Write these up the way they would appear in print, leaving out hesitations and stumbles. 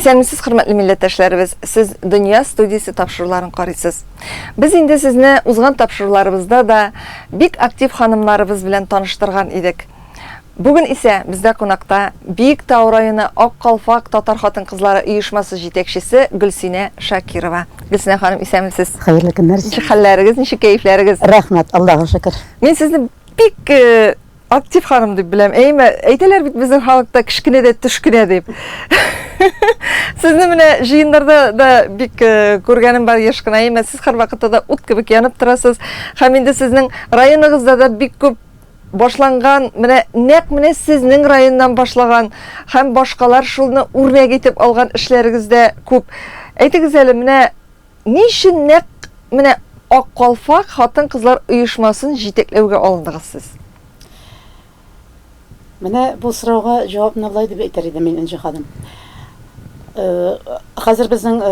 Исәнмесез, хөрмәтле милләттәшләребез! Сез Дөнья студиясе тапшыруларын карыйсыз. Без инде сезне узган тапшыруларыбызда да бик актив ханымнарыбыз белән таныштырган идек. Бүген исә бездә кунакта Биектау районы Ак калфак татар хатын-кызлары оешмасы җитәкчесе Гөлсинә Шакирова. Гөлсинә ханым, исәнмесез! Хәерле көннәр. Ничек хәлләрегез, ничек кәефләрегез? Рәхмәт, Аллага шөкер. Мин сезне бик э, актив ханым дип беләм. Әйме, әйтәләр бит безнең халыкта кечкенә дә төш кенә дип. Сезне менә җыеннарда да бик э, күргәнем бар еш кына. Әйме, сез һәрвакытта да ут кебек янып торасыз. Һәм инде сезнең районыгызда да бик күп башланган, менә нәкъ менә сезнең районнан башлаган һәм башкалар шулны үрнәк итеп алган эшләрегез дә күп. Әйтегез әле, менә ни өчен нәкъ менә Ак калфак хатын-кызлар оешмасын җитәкләүгә алындыгыз сез? Менә бу сорауга җавапны болай дип әйтер идем мин, Энҗе ханым. Хәзер безнең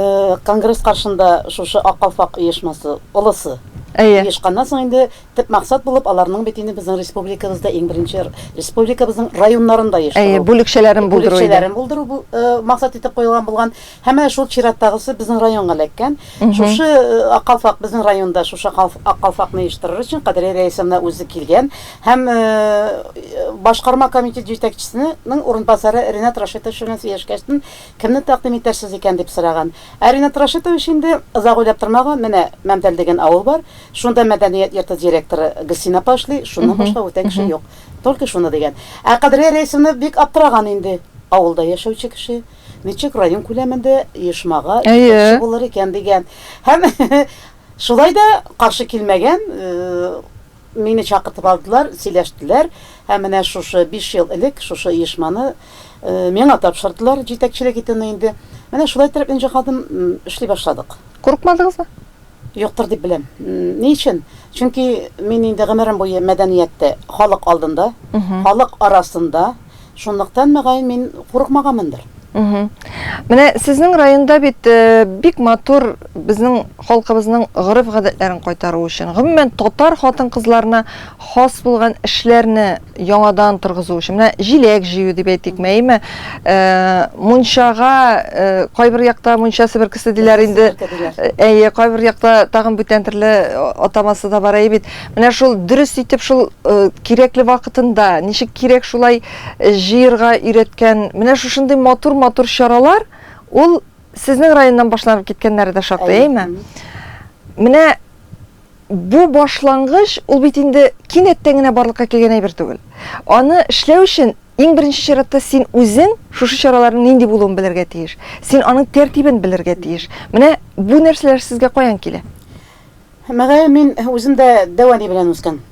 конгресс каршында шушы Ак калфак оешмасы, олысы Әйе. оешканнан соң инде Төп максат булып аларның бит инде безнең республикабызда иң беренче республикабызның районнарында оештыру. Әйе, бүлекчәләрен булдыру иде. Бүлекчәләрен булдыру бу максат итеп куелган булган. Һәм менә шул чираттагысы безнең районга эләккән. Шушы Ак калфак безнең районда шушы Ак калфакны оештырыр өчен Кадрия Рәисовна үзе килгән һәм башкарма комитет җитәкчесенең урынбасары Ринат Рашитович белән сөйләшкәчтен кемне тәкъдим итәрсез икән дип сораган. Ә Ринат Рашитович инде озак уйлап тормаган, менә Мәмдәл дигән авыл бар, Шунда мәдәният йорты директоры Гөлсинә апа эшли, шуннан башка бүтән кеше юк. Только шуны дигән. Ә Кадрия Рәисовна бик аптыраган инде. Авылда яшәүче кеше, ничек район күләмендә оешмага җитәкче булыр икән дигән. Һәм шулай да каршы килмәгән, мине чакыртып алдылар, сөйләштеләр. Һәм менә шушы 5 ел элек шушы оешманы миңа тапшырдылар, җитәкчелек итүне инде. Менә шулай итеп, Энҗе ханым, эшли башладык. Курыкмадыгызмы? Юктыр дип беләм. Ни өчен? Чөнки мин инде гомерем буе мәдәнияттә, халык алдында, халык арасында. Шунлыктан, мөгаен, мин курыкмаганмындыр. Менә сезнең районда бит бик матур безнең халкыбызның гореф-гадәтләрен кайтару өчен, гомумән, татар хатын-кызларына хас булган эшләрне яңадан торгызу өчен, менә җиләк җыю дип әйтикме, әйеме? Э, мунчага, э, кайбер якта мунча себеркесе диләр инде. Әйе, кайбер якта тагын бүтән төрле атамасы да бар, әйе бит. Менә шул дөрес итеп шул э, кирәкле вакытында, ничек кирәк шулай җыерга өйрәткән, менә шушындый матур-матур чаралар, ул сезнең районнан башланып киткәннәре дә шактый, әйеме? Менә Бу башлангыч, ул бит инде кинәттән генә барлыкка килгән әйбер түгел. Аны эшләү өчен иң беренче чиратта син үзең шушы чараларның нинди булуын белергә тиеш. Син аның тәртибен белергә тиеш. Менә бу нәрсәләр сезгә каян килә? Мөгаен, мин үзем дә дәү әни белән үскән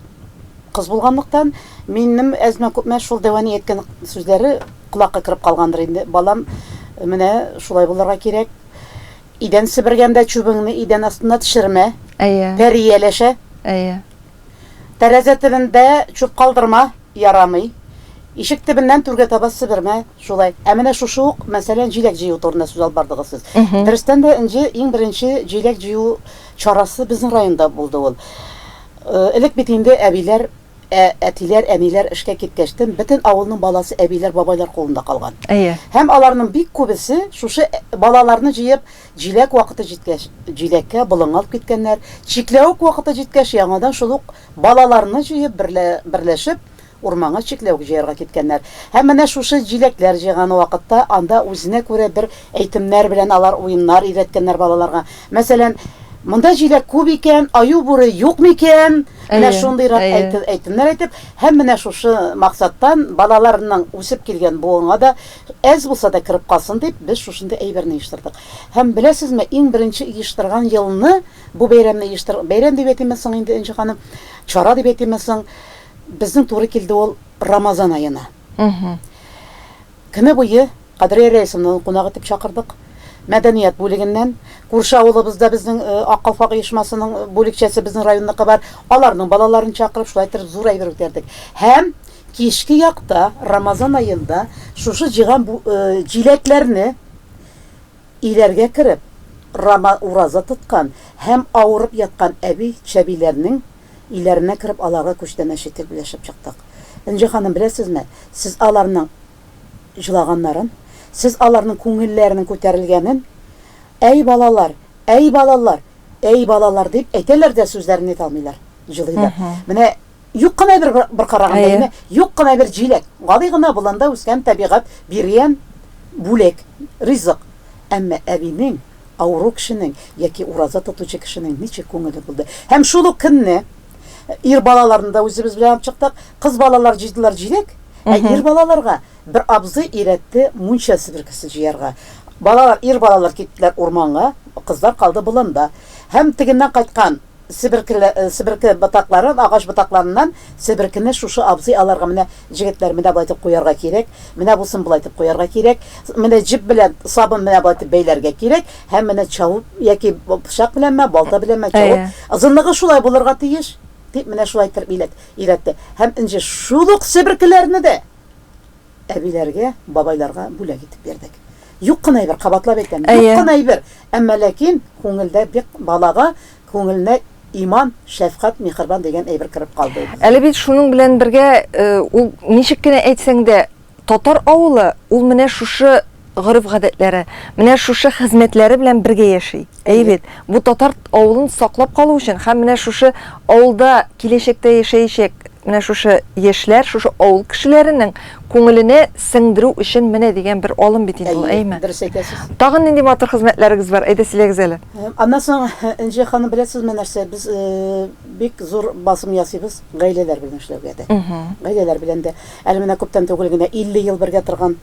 кыз булганлыктан, минем әзме-күпме шул дәү әни әйткән сүзләре колакка кереп калгандыр инде. Балам, менә шулай булырга кирәк. Идән себергәндә чүбеңне идән астына төшермә. Әйе. Пәри ияләшә. Әйе. Тәрәзә төбендә чүп калдырма, ярамый. Ишек төбеннән түргә таба себермә, шулай. Ә менә шушы ук, мәсәлән, җиләк җыю турында сүз алып бардыгыз сез. Дөрестән дә, Энҗе, иң беренче җиләк җыю чарасы безнең районда булды ул. Элек бит инде әбиләр Ә әтиләр, әниләр эшкә киткәчтен, бөтен авылның баласы әбиләр, бабайлар кулында калган. Әйе. Һәм аларның бик күбесе шушы балаларны җыеп, җиләк вакыты җиткәч, җиләккә, болынга алып киткәннәр. Чикләвек вакыты җиткәч, яңадан шул ук балаларны җыеп, берлә, берләшеп, урманга чикләвек җыярга киткәннәр. Һәм менә шушы җиләкләр җыйган вакытта анда үзенә күрә бер әйтемнәр белән алар уеннар өйрәткәннәр балаларга. Мәсәлән, монда җиләк күп икән, аю-бүре юк микән? Менә шундыйрак әйтемнәр әйтеп, һәм менә шушы максаттан балаларның үсеп килгән буынга да әз булса да кереп калсын дип, без шушындый әйберне оештырдык. Һәм беләсезме, иң беренче оештырган елны бу бәйрәмне оештыр, бәйрәм дип әйтимме соң инде, Энҗе ханым, чара дип әйтимме соң, безнең туры килде ул Рамазан аена. Көне буе Кадрия Рәисовнаны кунак итеп чакырдык. Мәдәният бүлегеннән. Күрше авылыбызда безнең Ак калфак оешмасының бүлекчәсе безнең районныкы бар. Аларның балаларын чакырып, шулай итеп зур әйбер үткәрдек. Һәм кичке якта, Рамазан аенда шушы җыйган җиләкләрне өйләргә кереп, ураза тоткан һәм авырып яткан әби, чәбиләрнең өйләренә кереп, аларга күчтәнәч итеп өләшеп чыктык. Энҗе ханым, беләсезме, сез аларның җылаганнарын, Сез аларның күңелләренең күтәрелгәнен, Әй балалар, әй балалар, әй балалар дип әйтәләр дә сүзләрен әйтә алмыйлар, җылыйлар. Менә юк кына бер бер караганда, әйеме? Юк кына бер җиләк. Гади гына боланда үскән табигать биргән бүләк, ризык. Әмма әбинең, авыру кешенең яки ураза тотучы кешенең ничек күңеле булды. Һәм шул ук көнне ир балаларны да үзебез белән алып чыктык. Кыз балалар җыйдылар җиләк, ә ир балаларга бер абзый өйрәтте мунча себеркесе җыярга. Балалар, ир балалар киттеләр урманга, кызлар калды болында. Һәм тегеннән кайткан себеркеле, себерке ботакларын, агач ботакларыннан себеркене шушы абзый аларга менә, җегетләр, менә болай итеп куярга кирәк, менә бусын болай итеп куярга кирәк, менә җеп белән сабын менә болай итеп бәйләргә кирәк, һәм менә чабып яки пычак беләнме, балта беләнме чабып, озынлыгы шулай булырга тиеш, дип менә шулай итеп өйрәтте. Һәм Энҗе шул ук себеркеләрне дә әбиләргә, бабайларга бүләк итеп бирдек. Юк кына әйбер, кабатлап әйтәм, юк кына әйбер. Әмма ләкин күңелдә бик балага күңеленә иман, шәфкать, михербан дигән әйбер кереп калды. Әле бит шуның белән бергә ул ничек кенә әйтсәң дә, татар авылы ул менә шушы гореф-гадәтләре, менә шушы хезмәтләре белән бергә яши. Әйе бит. Бу татар авылын саклап калу өчен һәм менә шушы авылда киләчәктә яшәячәк менә шушы яшьләр, шушы авыл кешеләренең күңеленә сеңдерү өчен менә дигән бер алым бит инде ул, әйеме? Дөрес әйтәсез. Тагын нинди матур хезмәтләрегез бар? Әйдә сөйләгез әле. Аннан соң, Энҗе ханым, беләсезме нәрсә, без бик зур басым ясыйбыз гаиләләр белән эшләүгә дә. Гаиләләр белән дә. Әле менә күптән түгел генә 50 ел бергә торган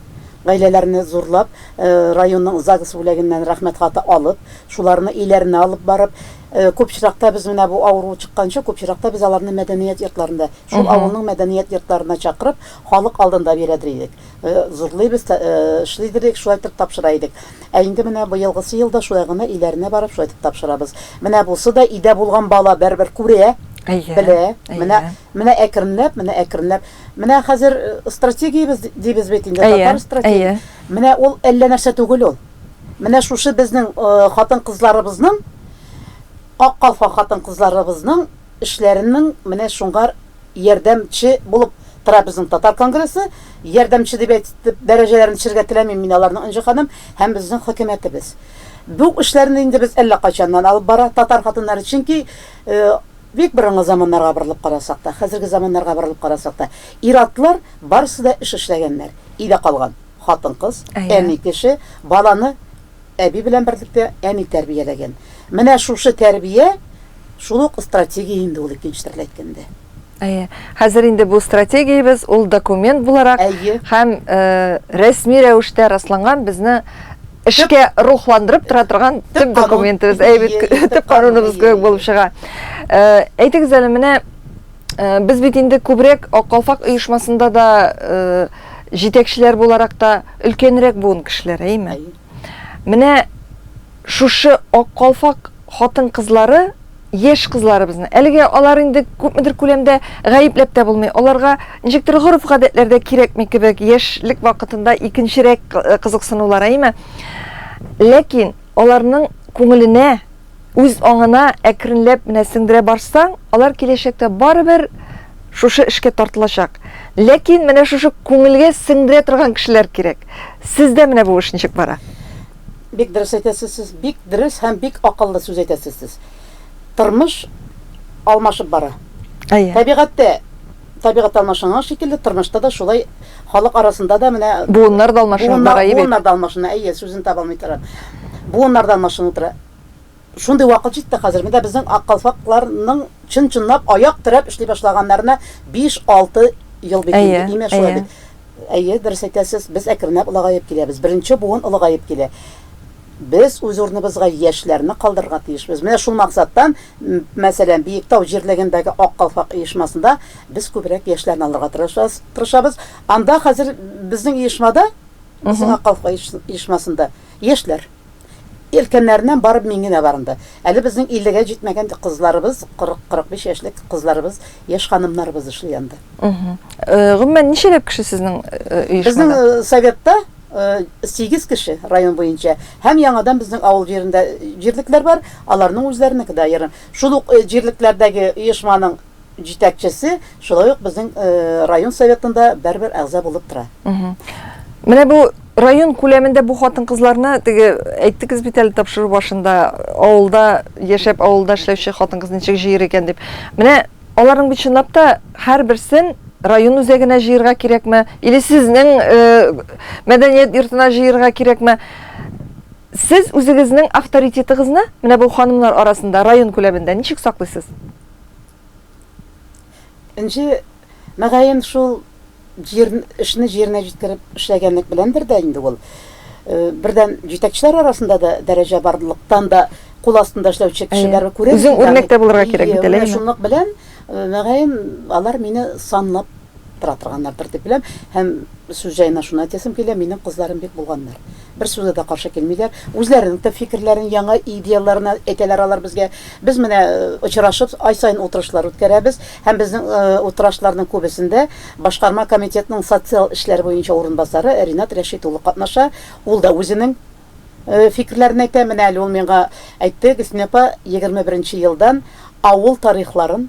гаиләләрне зурлап, районның ЗАГС бүлегеннән рәхмәт хаты алып, шуларны өйләренә алып барып, күп очракта без менә бу авыру чыкканчы, күп очракта без аларны мәдәният йортларында, шул авылның мәдәният йортларына чакырып, халык алдында бирәдер идек. Зурлыйбыз, эшлидер идек, шулай итеп тапшыра идек. Ә инде менә быелгысы елда шулай гына өйләренә барып, шулай итеп тапшырабыз. Менә бусы да өйдә булган бала барыбер күрә, белә. Менә, менә әкренләп, менә әкренләп. Менә хәзер стратегиябез дибез бит инде, татар стратегия. Менә ул әллә нәрсә түгел ул. Менә шушы безнең хатын-кызларыбызның, ак калфак хатын-кызларыбызның эшләренең менә шуңар ярдәмче булып тора безнең татар конгрессы. Ярдәмче дип әйтеп дәрәҗәләрен төшерергә теләмим мин аларның, Энҗе ханым, һәм безнең хөкүмәтебез. Бу эшләрне инде без әллә кайчаннан алып бара татар хатыннары, чөнки Бик борынгы заманнарга борылып карасак та, хәзерге заманнарга борылып карасак та, ир-атлар барысы да эш эшләгәннәр. Өйдә калган хатын-кыз, әни кеше, баланы әби белән берлектә әни тәрбияләгән. Менә шушы тәрбия шул ук стратегия инде ул икенче төрле әйткәндә. Әйе. Хәзер инде бу стратегиябез ул документ буларак һәм рәсми рәвештә расланган безне эшкә рухландырып тора торган төп документыбыз, әйе бит, төп кануныбыз кебек булып чыга. Әйтегез әле, менә без бит инде күбрәк Ак калфак оешмасында да җитәкчеләр буларак та өлкәнрәк буын кешеләр, әйеме? Менә шушы Ак калфак хатын-кызлары яшь кызларыбызны, әлегә алар инде күпмедер күләмдә гаепләп тә булмый, аларга ничектер гореф-гадәтләр дә кирәкми кебек, яшьлек вакытында икенчерәк кызыксынулар, әйеме? Ләкин аларның күңеленә, үз аңына әкренләп менә сеңдерә барсаң, алар киләчәктә барыбер шушы эшкә тартылачак. Ләкин менә шушы күңелгә сеңдерә торган кешеләр кирәк. Сездә менә бу эш ничек бара? Бик дөрес әйтәсез сез, бик дөрес һәм бик акыллы сүз әйтәсез сез. Тормыш алмашып бара. Әйе. Табигатьтә табигать алмашынган шикелле, тормышта да шулай халык арасында да менә буыннар да алмашынып бара, әйе бит. Буыннар да алмашына, әйе, сүзен таба алмый торам. Буыннар да алмашынып тора. Шундый вакыт җитте хәзер. Менә безнең ак калфакларның чын-чынлап аяк терәп эшли башлаганнарына 5-6 ел бит инде. Имә шулай бит. Әйе, дөрес әйтәсез, без әкренләп олыгаеп киләбез. Беренче буын олыгаеп килә. Без үз урыныбызга яшьләрне калдырырга тиешбез. Менә шул максаттан, мәсәлән, Биектау җирлегендәге Ак калфак оешмасында без күбрәк яшьләрне алырга тырышабыз. Анда хәзер безнең оешмада, безнең Ак калфак оешмасында яшьләр. Өлкәннәреннән барып мин генә бар анда. Әле безнең иллегә җитмәгән кызларыбыз, 40-45 яшьлек кызларыбыз, яшь ханымнарыбыз эшли анда. Гомумән, ничәләп кеше сезнең оешмада? Безнең советта 8 кеше район буенча. Һәм яңадан безнең авыл җирендә җирлекләр бар, аларның үзләренеке дә аерым. Шул ук җирлекләрдәге оешманың җитәкчесе шулай ук безнең район советында бәрбер әгъза булып тора. Менә бу. Район күләмендә бу хатын-кызларны теге әйттегез бит әле тапшыру башында, авылда яшәп, авылда эшләүче хатын-кыз ничек җыер икән дип. Менә аларның бит чынлап та һәрберсен район үзәгенә җыерга кирәкме, или сезнең э, мәдәният йортына җыерга кирәкме? Сез үзегезнең авторитетыгызны менә бу ханымнар арасында район күләмендә ничек саклыйсыз? Энҗе, мөгаен, шул җир, эшне җиренә җиткереп эшләгәнлек беләндер дә инде ул. Э, бердән, җитәкчеләр арасында да дәрәҗә барлыктан да кул астында эшләүче кешеләр күрә. Үзең үрнәк тә булырга кирәк бит әле. Шунлык белән, э, мөгаен, алар мине санлап тора торганнардыр дип беләм. Һәм сүз җаена шуны әйтәсем килә, минем кызларым бик булганнар. Бер сүзгә дә каршы килмиләр. Үзләренең дә фикерләрен, яңа идеяләрен әйтәләр алар безгә. Без менә э, очрашып, ай саен утырышлар үткәрәбез һәм безнең э, утырышларның күбесендә башкарма комитетның социаль эшләр буенча урынбасары Ринат Рәшит улы катнаша. Ул да үзенең э, фикерләрен әйтә. Менә әле ул миңа әйтте, Гөлсинә апа, 21 елдан авыл тарихларын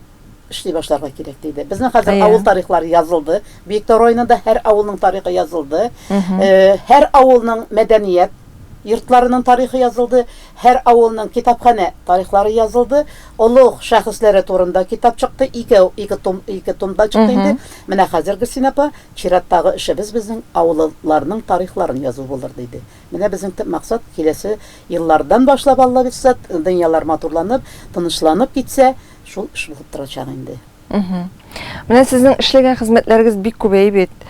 эшли башларга кирәк диде. Безнең хәзер Әйе. авыл тарихлары язылды. Биектау районында һәр авылның тарихы язылды. Э, һәр авылның мәдәният йортларының тарихы язылды, һәр авылның китапханә тарихлары язылды. Олуг шәхесләре турында китап чыкты, икәү, ике том, ике томда чыкты инде. Менә хәзер Гөлсинә апа, чираттагы эшебез безнең авылларның тарихларын язу булыр диде. Менә безнең төп максат киләсе еллардан башлап, Алла бирсә, дөньялар матурланып, тынычланып китсә, Шул эш булып торачак инде. Менә сезнең эшләгән хезмәтләрегез бик күбәй бит.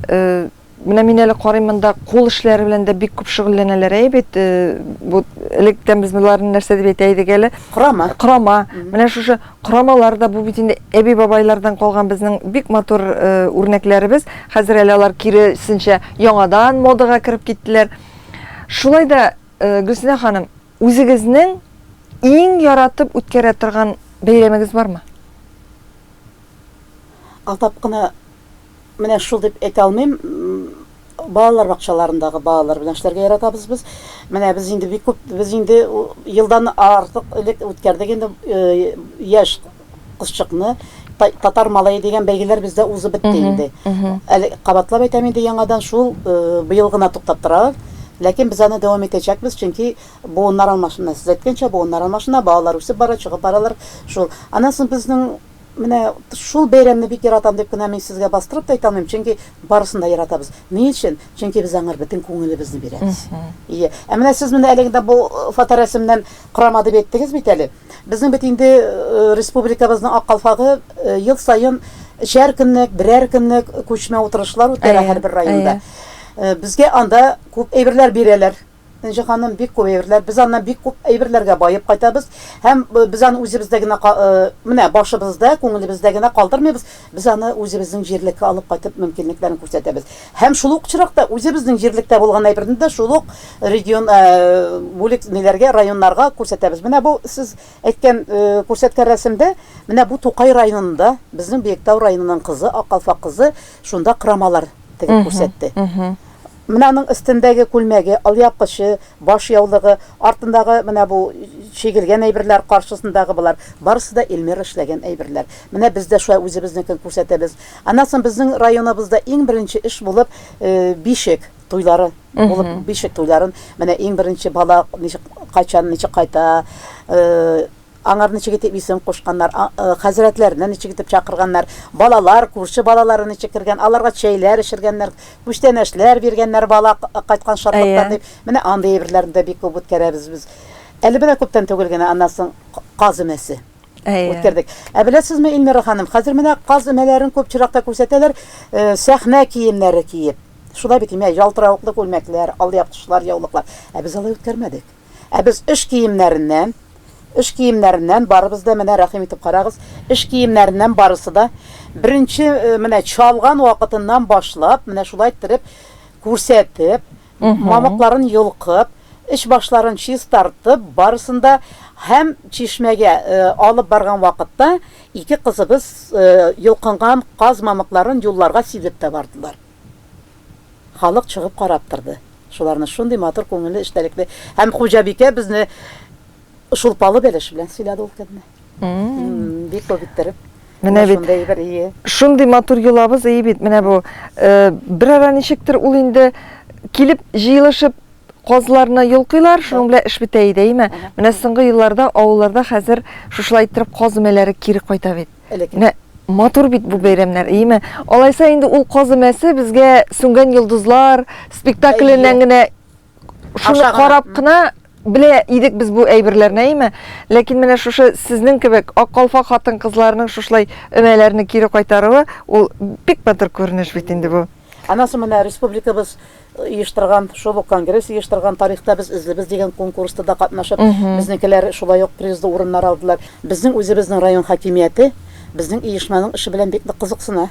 Э, менә мин әле карыйм монда кул эшләре белән дә бик күп шөгыльләнәләр әй бит. Э, бу электән без боларны нәрсә дип әйтә идек әле? Корама. Корама. Менә шушы корамалар да бу бит инде әби-бабайлардан калган безнең бик матур э, үрнәкләребез. Хәзер әле алар киресенчә яңадан модага кереп киттеләр. Шулай да, Гөлсинә ханым, Үзегезнең иң яратып үткәрә торган бәйрәмегез бармы? Атап кына менә шул дип әйтә алмыйм. Балалар бакчаларындагы балалар белән эшләргә яратабыз без. Менә без инде бик күп, без инде елдан артык элек үткәрдек инде э, яшь кызчыкны татар малае дигән бәйгеләр бездә узып бетте инде. Әле кабатлап әйтәм инде яңадан шул э, быел гына туктап тора. Ләкин без аны дәвам итәчәкбез, чөнки буыннар алмашына, сез әйткәнчә, буыннар алмашына, балалар үсеп бара, чыгып баралар. Шул. Аннан соң безнең менә шул бәйрәмне бик яратам дип кенә мин сезгә бастырып та әйтә алмыйм, чөнки барысын да яратабыз. Ни өчен? Чөнки без аңар бөтен күңелебезне бирәбез. Ие. Ә менә сез менә әле генә бу э, фоторәсемнән корама дип әйттегез бит әле. Безнең бит инде республикабызның Ак калфагы ел саен өчәр көнлек, берәр көнлек күчмә утырышлар үткәрә һәрбер районда. Безгә анда күп әйберләр бирәләр. Энҗе ханым, бик күп әйберләр. Без аннан бик күп әйберләргә баеп кайтабыз. Һәм без аны үзебездә генә менә башыбызда, күңелебездә генә калдырмыйбыз. Без аны үзебезнең җирлеккә алып кайтып мөмкинлекләрен күрсәтәбез. Һәм шул ук очракта үзебезнең җирлектә булган әйберне дә шул ук регион бүлек ниләргә, районнарга күрсәтәбез. Менә бу сез әйткән, күрсәткән рәсемдә, менә бу Тукай районында безнең Биектау районының кызы, Ак калфак кызы шунда корамалар тегеп күрсәтте. Менә аның өстендәге күлмәге, алъяпкычы, баш яулыгы, артындагы менә бу чигелгән әйберләр, каршысындагы болар, барысы да Эльмира эшләгән әйберләр. Менә без дә шулай үзебезнекен күрсәтәбез. Аннан соң безнең районыбызда иң беренче эш булып бишек туйлары булып, бишек туйларын менә иң беренче бала ничек, кайчан, ничек кайта, аңар ничек итеп исем кушканнар, хәзрәтләрне ничек итеп чакырганнар, балалар, күрше балалары ничек кергән, аларга чәйләр эчергәннәр, күчтәнәчләр биргәннәр бала кайткан шатлыктан дип. Менә андый әйберләрне дә бик күп үткәрәбез без. Әле менә күптән түгел генә аннан соң каз өмәсе үткәрдек. Ә беләсезме, Эльмира ханым, хәзер менә каз өмәләрен күп чиракта күрсәтәләр, сәхнә киемнәре киеп. Шулай бит, менә ялтыравыклы күлмәкләр, алъяпкычлар, яулыклар. Ә без алай үткәрмәдек. Ә без эш киемнәреннән, эш киемнәреннән барыбыз да менә рәхим итеп карагыз, эш киемнәреннән барысы да беренче менә чалган вакытыннан башлап, менә шулай иттереп күрсәтеп, мамыкларын йолкып, эч башларын чистартып, барысын да һәм чишмәгә алып барган вакытта ике кызыбыз йолкынган каз мамыкларын юлларга сибеп тә бардылар. Халык чыгып карап торды. Шуларны шундый матур, күңелле, эчтәлекле һәм хуҗабикә безне шулпалы бәлеш белән сыйлады ул көнне. Бик күп иттереп. Менә бит. Шундый бер ие. Шундый матур йолабыз ие бит. Менә бу э, берара ничектер ул инде килеп җыелышып казларны йолкыйлар, шуның белән эш бетә иде, әйме? Менә соңгы елларда авылларда хәзер шушылай иттереп каз өмәләре кире кайта бит. Менә матур бит бу бәйрәмнәр, әйеме? Алайса инде ул каз өмәсе безгә Сүнгән йолдызлар спектакленнән генә шуны карап кына белә идек без бу әйберләрне, әйеме? Ләкин менә шушы сезнең кебек ак калфак хатын-кызларның шушылай өмәләрне кире кайтаруы, ул бик матур күренеш бит инде бу. Аннан соң менә республикабыз оештырган, шул ук конгресс оештырган Тарихта без эзлебез дигән конкурста да катнашып, безнекеләр шулай ук призлы урыннар алдылар. Безнең үзебезнең район хакимияте безнең оешманың эше белән бик нык кызыксына.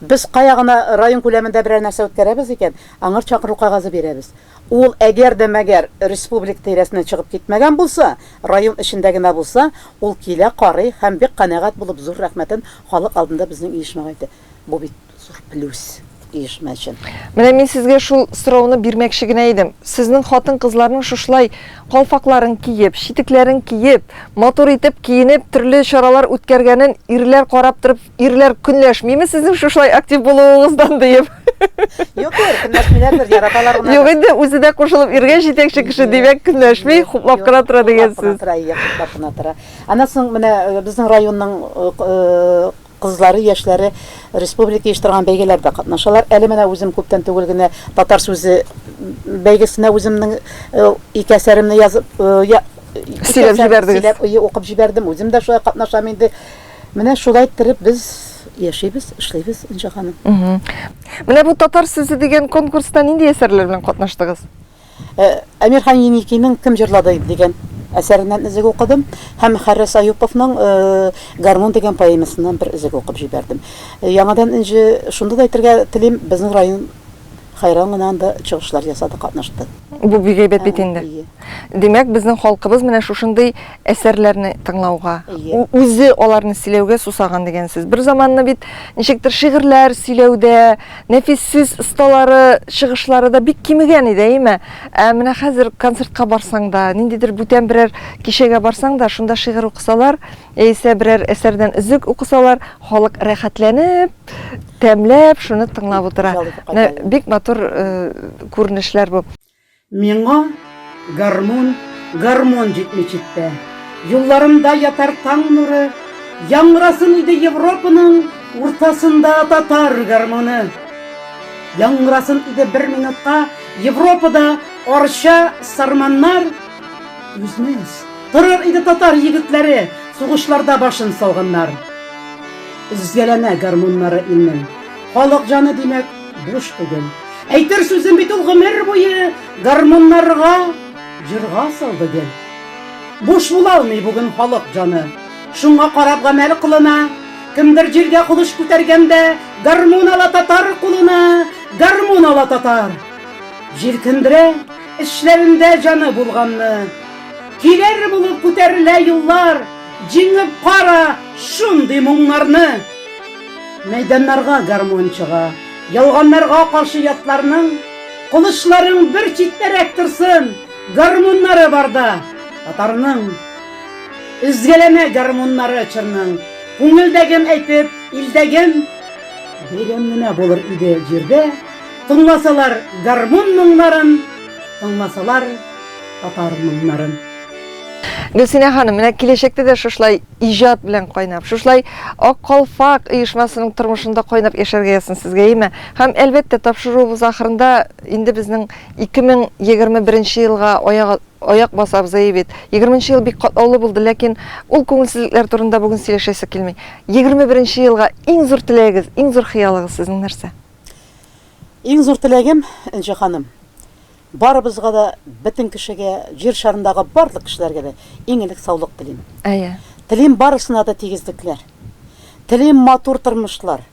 Без кая гына район күләмендә берәр нәрсә үткәрәбез икән, аңар чакыру кәгазе бирәбез. Ул әгәр дә мәгәр республика тирәсеннән чыгып китмәгән булса, район эчендә генә булса, ул килә, карый һәм бик канәгать булып зур рәхмәтен халык алдында безнең оешмага әйтә. Бу бит зур плюс оешма өчен. Менә мин сезгә шул сорауны бирмәкче генә идем. Сезнең хатын-кызларның шушылай калфакларын киеп, читекләрен киеп, матур итеп киенеп, төрле чаралар үткәргәнен ирләр карап торып, ирләр көнләшмиме сезнең шушылай актив булуыгыздан диеп? Юк, юк, көнләшмиләрдер, яраталар гына. Юк инде, үзе дә кушылып иргә җитәкче кеше, димәк, көнләшми, хуплап кына тора дигән сүз. Хуплап кына тора, иә, хуплап кына тора. Аннан соң менә безнең районның Кызлары, яшьләре республика оештырган бәйгеләрдә катнашалар. Әле менә үзем күптән түгел генә Татар сүзе бәйгесенә үземнең ике әсәремне язып, сөйләп җибәрдегез. Сөйләп, укып җибәрдем. Үзем дә шулай катнашам инде. Менә шулай иттереп без яшибез, эшлибез, Энҗе ханым. Менә бу Татар сүзе дигән конкурста нинди әсәрләр белән катнаштыгыз? Әмирхан Еникинең Кем җырлады дигән әсәреннән өзек укыдым һәм Харрас Аюповның Гармун дигән поэмасыннан бер өзек укып җибәрдем. Яңадан Энҗе, шунда да әйтергә телим, безнең район хәйран гына анда чыгышлар ясады, катнашты. Бу бик әйбәт бит инде. Димәк, безнең халкыбыз менә шушындый әсәрләрне тыңлауга, үзе аларны сөйләүгә сусаган дигән сүз. Бер заманны бит ничектер шигырьләр сөйләүдә, Нәфис сүз осталары чыгышлары да бик кимегән иде, әйеме? Ә менә хәзер концертка барсаң да, ниндидер бүтән берәр кичәгә барсаң да, шунда шигырь укысалар, яисә берәр әсәрдән өзек укысалар, халык рәхәтләнеп, тәмләп шуны тыңлап утыра. Менә бик матур күренешләр бу. Миңа гармун, гармун җитми читтә. Юлларымда ятар таң нуры, Яңгырасын иде Европаның Уртасында татар гармуны. Яңгырасын иде бер минутка Европада Арча, Сарманнар. Түзмәс, торыр иде татар егетләре, Сугышларда башын салганнар. Өзгәләнә гармуннары илнең. Халык җаны, димәк, буш түгел. Әйтер сүзем бит ул гомер буе гармуннарга, җырга салды гел. Буш була алмый бүген халык җаны. Шуңа карап гамәл кылына. Кемдер җиргә кылыч күтәргәндә, гармун ала татар кулына, гармун ала татар. Җилкендерә эчләрендә җаны булганны. Килер булып күтәрелә юллар, җиңеп кара шундый моңнарны. Мәйданнарга гармун чыга. Ялганнарга каршы ятларның Кылычларың бер читтәрәк торсын, Гармуннары барда татарның. Өзгәләнә гармуннары чорның, Күңелдәген әйтеп, илдәген. Бәйрәм генә булыр иде җирдә, Тыңласалар гармун моңнарын, Тыңласалар татар моңнарын. Гөлсинә ханым, менә киләчәктә дә шушылай иҗат белән кайнап, шушылай Ак калфак оешмасының тормышында кайнап яшәргә язсын сезгә, әйеме? Һәм, әлбәттә, тапшыруыбыз ахырында инде безнең 2021 елга аяк аяк басабыз, әйе бит. 20 ел бик катлаулы булды, ләкин ул күңелсезлекләр турында бүген сөйләшәсе килми. 21 елга иң зур теләгегез, иң зур хыялыгыз сезнең нәрсә? Иң зур теләгем, Энҗе ханым, Барыбызга да, бөтен кешегә, җир шарындагы барлык кешеләргә дә иң элек саулык телим. Әйе. Телим барысына да тигезлекләр. Телим матур тормышлар.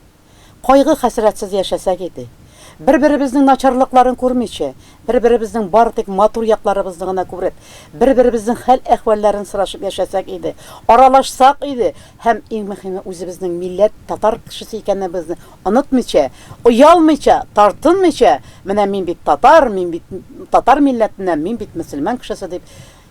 Кайгы-хәсрәтсез яшәсәк иде. Бер-беребезнең начарлыкларын күрмичә, бер-беребезнең бары тик матур якларыбызны гына күреп, бер-беребезнең хәл-әхвәлләрен сорашып яшәсәк иде. Аралашсак иде һәм иң мөһиме үзебезнең милләт, татар кешесе икәнебезне Онытмыйча, оялмыйча, тартынмыйча, менә мин бит татар, мин бит татар милләтеннән, мин бит мөселман кешесе дип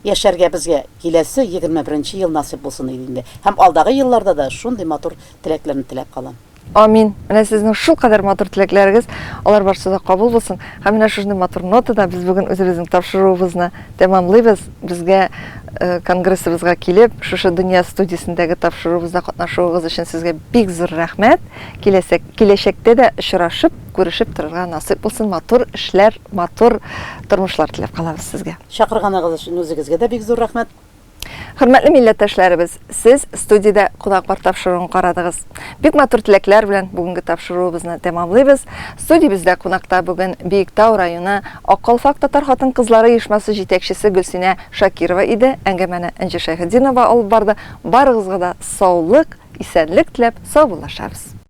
яшәргә безгә киләсе 21 нче ел насыйп булсын иде инде. Һәм алдагы елларда да шундый матур теләкләрне теләп калам. Амин. Менә сезнең шулкадәр матур теләкләрегез, алар барсы да кабул булсын. Һәм менә шушындый матур нотада без бүген үзебезнең тапшыруыбызны тәмамлыйбыз. Безгә э, конгрессыбызга килеп, шушы Дөнья студиясендәге тапшыруыбызда катнашуыгыз өчен сезгә бик зур рәхмәт. Киләсәк, киләчәктә дә очрашып, күрешеп торырга насыйп булсын. Матур эшләр, матур тормышлар теләп калабыз сезгә. Чакырганыгыз өчен үзегезгә дә бик зур рәхмәт. Хөрмәтле милләттәшләребез, сез студиядә Кунак бар тапшыруын карадыгыз. Бик матур теләкләр белән бүгенге тапшыруыбызны тәмамлыйбыз. Студиябездә кунакта бүген Биектау районы Ак калфак татар хатын-кызлары оешмасы җитәкчесе Гөлсинә Шакирова иде. Әңгәмәне Энҗе Шәйхетдинова алып барды. Барыгызга да саулык, исәнлек теләп саубуллашабыз.